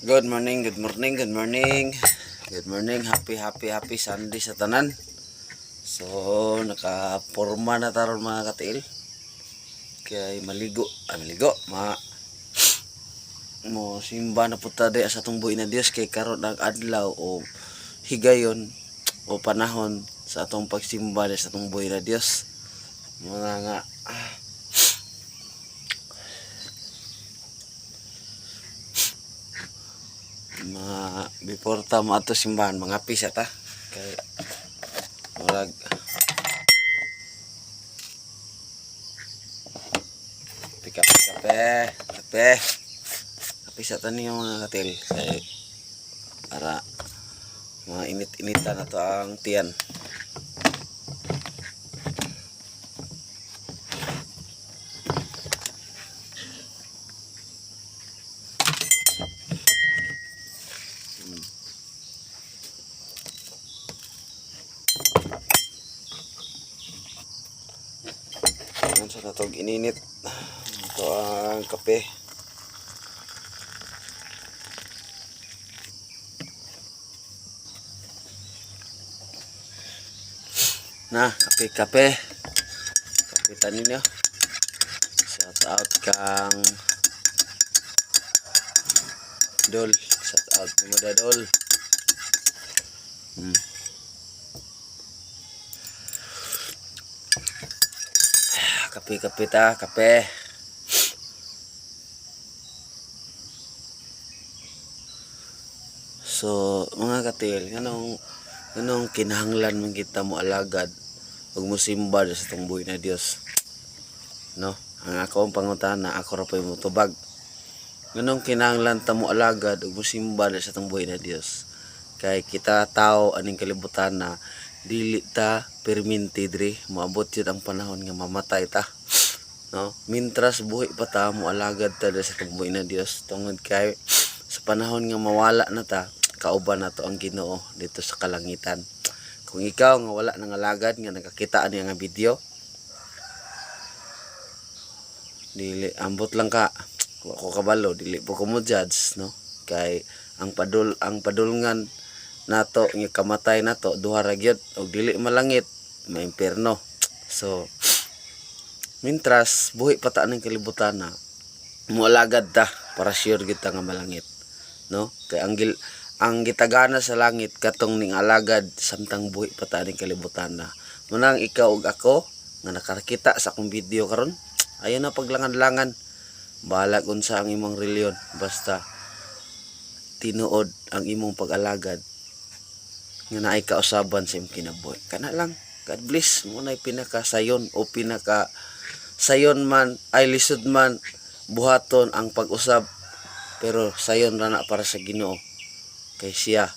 Good morning, good morning, good morning. Good morning, happy, happy, happy Sunday sa tanan. So, nakaporma na taron, mga katiil. Kay maligo, ay maligo, ma mo simba na puta di sa atong buhi na Dios kay karon ang adlaw o higayon o panahon sa atong pagsimba di sa atong buhi na Dios. Mga nga mga before ta mo simbahan, mga pisa ta kay murag pika kape kape kape sa ta niyo, mga katil, kay para mga init-initan na to ang tiyan. Yan sa natog ininit. Ito ang kape. Na, kape kape. Kapitan ninyo. Shout out kang Dol. Shout out mo da, Dol. Kape kape ta, kape. So, mga katil, nganong kinahanglan man kita mo alagad ug mo simba sa atong buhi na Dios? No? Ang ako ang pangutana, ako ra po'y motubag. Nganong kinahanglan ta mo alagad ug mo simba sa atong buhi na Dios? Kay kita tao aning kalibutan na dili ta perminti diri, moabot yun ang panahon nga mamatay ta. No? Mintras buhi pa ta, mo alagad ta sa atong buhi na Dios tungod kay sa panahon nga mawala na ta, kauban na to ang Ginoo dito sa kalangitan. Kung ikaw nga wala nang alagad nga nakakita ani nga video, dili ambot lang ka, wa ko kabalo, dili po ko mo judge, no, kay ang padulngan nato nga kamatay nato duha ra gyud, og dili malangit, maimpierno. So mintras buhi pa ta ning kalibutan na, moalagad ta para sure kita nga malangit, no, kay ang gitagana sa langit katong ning alagad samtang buhi pa ta ning kalibutan na. Munang ikaw ug ako nga nakakita sa akong video karon, ayo na paglangan-langan, bahalag unsa ang imong reliyon, basta tinuod ang imong pag-alagad nga naay kausaban sa imong kinabuhi. Kana lang. God bless mo. Nay pinaka sayon o pinaka sayon man ay lisod man buhaton ang pag-usab, pero sayon ra na para sa Ginoo kay siya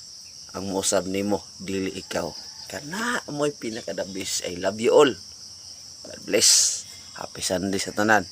ang mousab nimo, dili ikaw. Kana mo'y pinaka the best. I love you all. God bless. Happy Sunday sa tanan.